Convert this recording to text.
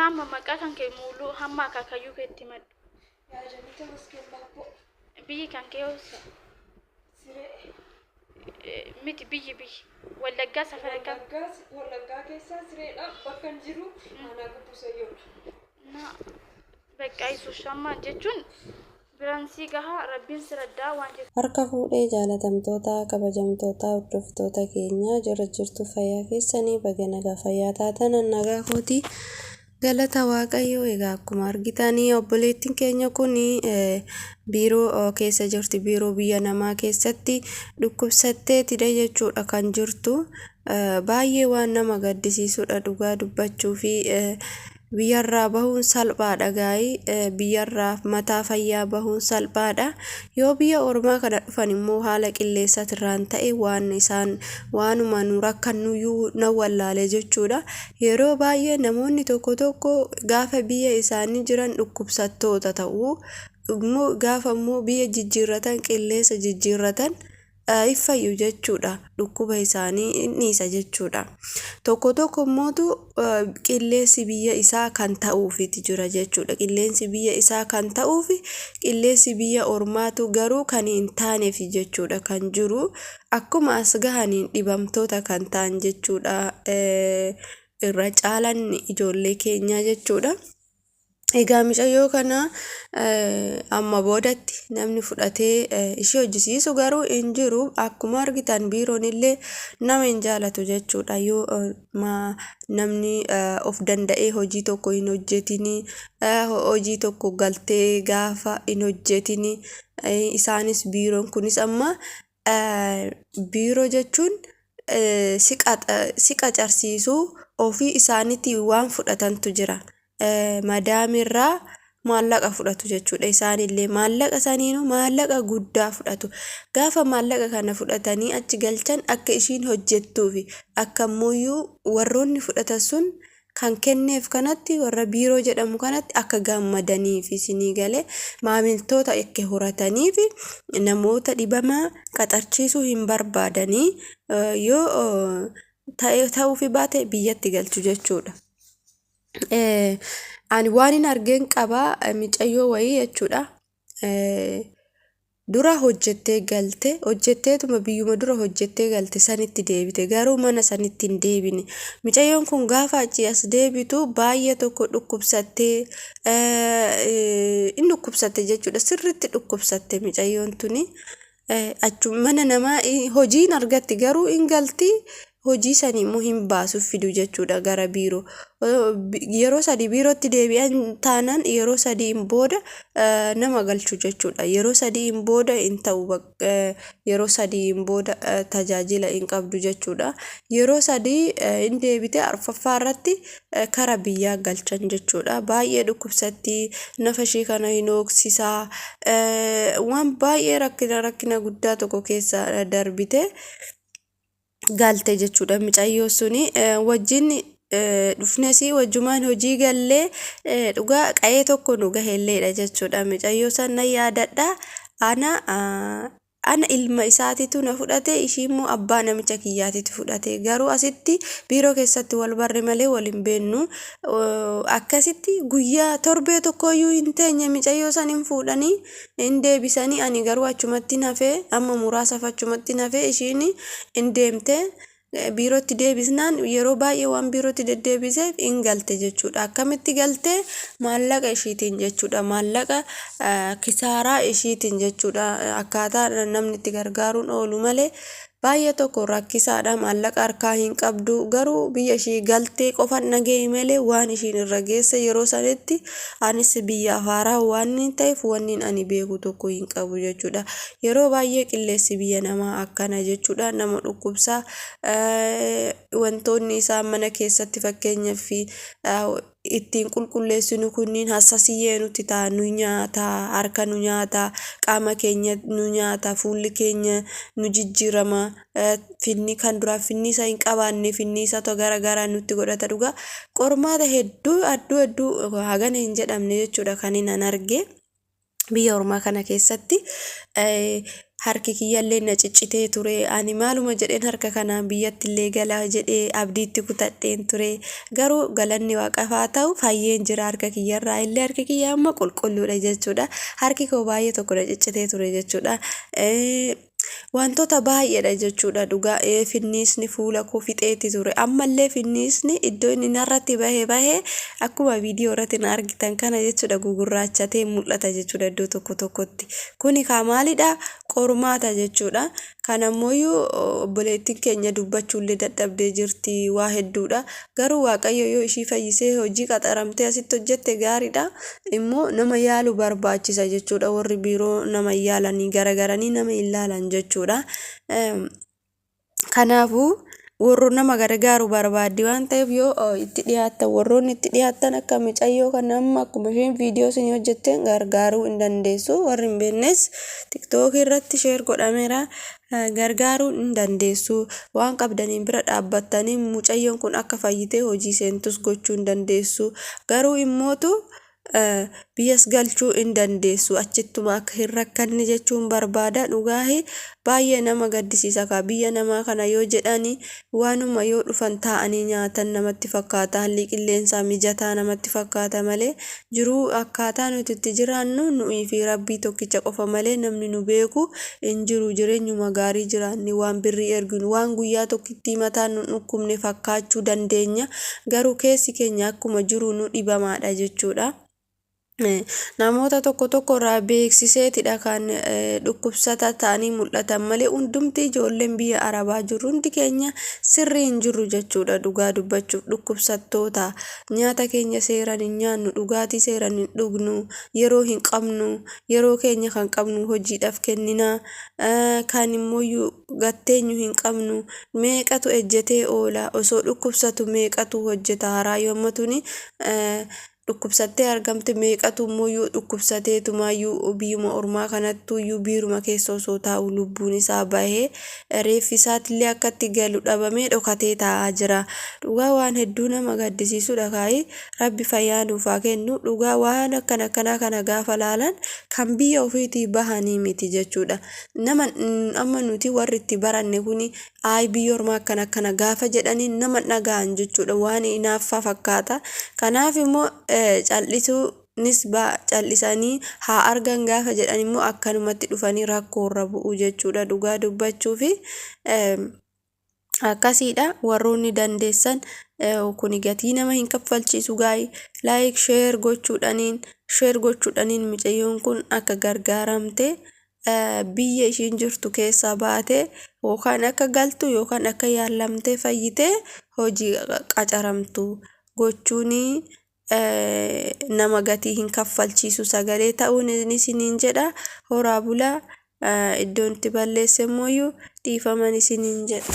Amma maqaa kan kee muuluu hamma akaakayyuu keetti himadhu. Yaadanii Tamasgeen Baabboo. Biyyi kan kee hoossa. Siree. Miti, biyyi biyyi. Wallaggaa safara kam? Wallaggaa, Wallaggaa keessaa Sireedha. Bakka hin jiru aanaa Gubbuu Sayyoodha. Na bakka isu amma jechuun biraan sii gahaa, Rabbiin si raddaa waan jettu. Harka fuudhee, jaalatamtoota, kabajamtoota, hordoftoota keenya, jira jirtu? Fayyaa keessanii? Baga nagaa fayyaa taatan. Nagaa kooti, galata Waaqayyoo. Egaa akkuma argitanii, obboleettiin keenya kun biiroo keessa jirti. Biiroo biyya namaa keessatti dhukkubsatteetidha jechuudha kan jirtu. Baay'ee waan nama gaddisiisudha dhugaa dubbachuu fi biyyarraa bahuun salphaadha gaa'ii, biyyarraa mataa fayyaa bahuun salphaadha. Yoo biyya ormaa kana dhufan immoo haala qilleensaatirraan ta'e waan isaan waanuma nu rakkannuyyuu na wallaale jechuudha. Yeroo baay'ee namoonni tokko tokko gaafa biyya isaanii jiran dhukkubsattoota ta'u immoo, gaafa immoo biyya jijjiirratan, qilleensa jijjiirratan, iffayyu jechuudha, dhukkuba isaanii hin dhiisa jechuudha. Tokko tokko immootu qilleensi biyya isaa kan ta'uufiti jira jechuudha. Qilleensi biyya isaa kan ta'uufi, qilleensi biyya ormaatu garuu kan hin taaneef jechuudha kan jiru. Akkuma as gahaniin dhibamtoota kan ta'an jechuudha irra caalan ijoollee keenyaa jechuudha. Egaa mucayyoo kana amma boodatti namni fudhatee ishee hojjisiisu garuu hin jiru. Akkuma argitan biiroon illee nama hin jaalatu jechuudha. Yoo namni of danda'ee hojii tokko hin hojjetin, hojii tokko galtee gaafa hin hojjetin, isaanis biiroon kunis amma biiroo jechuun si qacarsiisuu ofii isaaniitti waan fudhatantu jira. Madaamirraa maallaqa fudhatu jechuudha. Isaanillee maallaqa saniinuu maallaqa guddaa fudhatu. Gaafa maallaqa kana fudhatanii achi galchan, akka ishiin hojjettuufi akka ammoo warroonni fudhatan sun kan kenneef kanatti, warra biiroo jedhamu kanatti akka gammadaniif, isinii galee, maamiltoota akka horataniif namoota dhibamaa qaxarchiisuu hin barbaadanii. Yoo ta'uufi baate biyyatti galchu jechuudha. Ani waan hin argeen qabaa, micayyoo wayii jechuudha. Dura hojjettee galte, hojjetteetuma biyyuma dura hojjettee galte sanitti deebite, garuu mana sanitti hin deebine. Micayyoon kun gaafa achii as deebitu baay'ee tokko dhukkubsattee, in dhukkubsatte jechuudha. Sirriitti dhukkubsatte micayyoon tuni. Achuma mana namaa hojiin argatti, garuu hin galti, hojii sanii immoo hin baasuuf fidu jechuudha gara biiroo. Yeroo 3 biirootti deebi'an taanaan, yeroo 3n booda nama galchu jechuudha. Yeroo 3n booda hin ta'u, yeroo 3n booda tajaajila hin qabdu jechuudha. Yeroo 3 hin deebite, arfaffaa irratti kara biyyaa galchan jechuudha. Baay'ee dhukkubsatti, nafa ishee kana hin hooksisaa, waan baay'ee rakkina rakkina guddaa tokko keessa darbite galte jechuudha. Mucayyoo suni wajjin dhufnes, wajjumaan hojii gallee, dhugaa qa'ee tokko nu gahelleedha jechuudha. Mucayyoo san nan yaadadha. Ana ilma isaatitu na fudhate, ishii immoo abbaa namicha kiyyaatitu fudhate. Garuu asitti biiroo keessatti wal barre malee wal hin beennu. Akkasitti guyyaa torbee tokkoyyuu hin teenye, mucayyoo san hin fuudhanii hin deebisanii. Ani garuu achumatti hafee, amma muraasaaf achumatti hafee, ishiin hin deemte. Biirootti deebisnaan, yeroo baay'ee waan biirootti deddeebiseef hin galte jechuudha. Akkamitti galte? Maallaqa ishiitiin jechuudha. Maallaqa kisaaraa ishiitiin jechuudha. Akkaataa namni itti gargaaruun oolu malee baay'ee tokko rakkisaadha. Maallaqa harkaa hin qabdu. Garuu biyya ishii galtee qofan dhaga'e malee waan ishiin irra geesse yeroo sanitti anis biyya haaraa waan ta'eef wanni ani beeku tokko hin qabu jechuudha. Yeroo baay'ee qilleensi biyya namaa akkana jechuudha. Nama dhukkubsaa. Wantoonni isaan mana keessatti fakkeenyaaf ittiin qulqulleessinu kunniin hassasiyyee nutti ta'a, nu nyaata, harka nu nyaata, qaama keenya nu nyaata, fuulli keenya nu jijjiirama, finni kan duraa finniisa hin qabaanne finniisatu gara garaa nutti godhata. Dhugaa qormaata hedduu hedduu hedduu hagana hin jedhamne jechuudha kan hin arge. Biyya ormaa kana keessatti harki kiyyallee na ciccitee ture. Ani maaluma jedheen harka kanaan biyyattillee galaa jedhee abdiitti kutadheen ture. Garuu galanni waaqaaf haa ta'u, fayyeen jira. Harka kiyyarraa illee harki kiyya amma qulqulluudha jechuudha. Harki koo baay'ee tokko na ciccitee ture jechuudha. Wantoota baay'eedha jechuudha dhugaa. Finniisni fuula koo fixeeti ture. Ammallee finniisni iddoo inni narratti bahee bahee akkuma viidiyoo irratti na argitan kana jechuudha, gugurraachatee mul'ata jechuudha iddoo tokko tokkotti. Kuni kaa maalidha? Qormaata jechuudha. Kanammoo obboleettiin keenya dubbachuullee dadhabdee jirti, waa hedduudha. Garuu Waaqayyo yoo ishii fayyisee hojii qaxaramtee asitti hojjette gaariidha. Immoo nama yaalu barbaachisa jechuudha. Warri biiroo nama yaalanii garagaranii nama hin laalan jechuudha. Kanaafuu warri nama gargaaru barbaaddi waan ta'eef, yoo itti dhiyaattan, warroonni itti dhiyaattan, akka mucayyoo kana amma akkuma isheen viidiyoo isinii hojjetteen gargaaruu hin dandeessu. Warri hin beeknes TikTokii irratti share godhameera, gargaaruu hin dandeessu. Waan qabdaniin bira dhaabbattanii mucayyoon kun akka fayyitee hojii seentus gochuu hin dandeessu. Garuu immootu biyyas galchuu hin dandeessu, achittuma akka hin rakkanne jechuun barbaada. Dhugaahi baay'ee nama gaddisiisa kaa. Biyya namaa kana yoo jedhani waanuma yoo dhufan taa'anii nyaatan namatti fakkaata, haalli qilleensaa mijataa namatti fakkaata malee, jiruu akkaataa nuti itti jiraannu nu'ii fi Rabbii tokkicha qofa malee namni nu beeku hin jiru. Jireenyuma gaarii jiraanne, waan birrii erginu, waan guyyaa tokkittii mataan nu dhukkubne fakkaachuu dandeenya, garuu keessi keenya akkuma jiru nu dhibamaadha jechuudha. Namoota tokko tokko irraa beeksiseetidha kan dhukkubsata ta'anii mul'atan malee, hundumti ijoolleen biyya arabaa jirru hundi keenya sirrii hin jirru jechuudha. Dhugaa dubbachuuf dhukkubsattoota. Nyaata keenya seeraan hin nyaannu, dhugaatii seeraan hin dhugnu, yeroo hin qabnu. Yeroo keenya kan qabnu hojiidhaaf kennina, kan immoo gatteenyu hin qabnu. Meeqatu ejjetee oola osoo dhukkubsatu, meeqatu hojjeta haraa yommuu tuni dhukkubsattee argamte, meeqatu immoo dhukkubsateetumaayyuu biyyuma ormaa kanattuyyuu biiruma keessa osoo taa'u lubbuun isaa bahee, reeffi isaatillee akkatti galu dhabamee dhokatee taa'aa jira. Dhugaa waan hedduu nama gaddisiisudha kaayi. Rabbi fayyaa nuuf haa kennu. Dhugaa waan akkana akkanaa kana gaafa laalan kan biyya ofiitii bahanii miti jechuudha. Nama amma nuti warri itti baranne kuni ayi biyya ormaa akkana akkana gaafa jedhanii nama dhaga'an jechuudha. Waan hinaaffaa fakkaata. Kanaaf immoo cal'isuunis cal'isanii haa argan gaafa jedhan immoo akkanumatti dhufanii rakkoorra bu'u jechuudha. Dhugaa dubbachuufi akkasiidha. Warroonni dandeessan, kuni gatii nama hin kaffalchiisu gaayi, like share gochuudhaniin, share gochuudhaniin mucayyoon kun akka gargaaramte, biyya ishiin jirtu keessaa baate yookaan akka galtu yookaan akka yaalamtee fayyitee hojii qacaramtu gochuun nama gatii hin kaffalchiisu, sagalee ta'uun isiniin jedha. Horaa bulaa. Iddoon itti balleesse immoo dhiifaman isiniin jedha.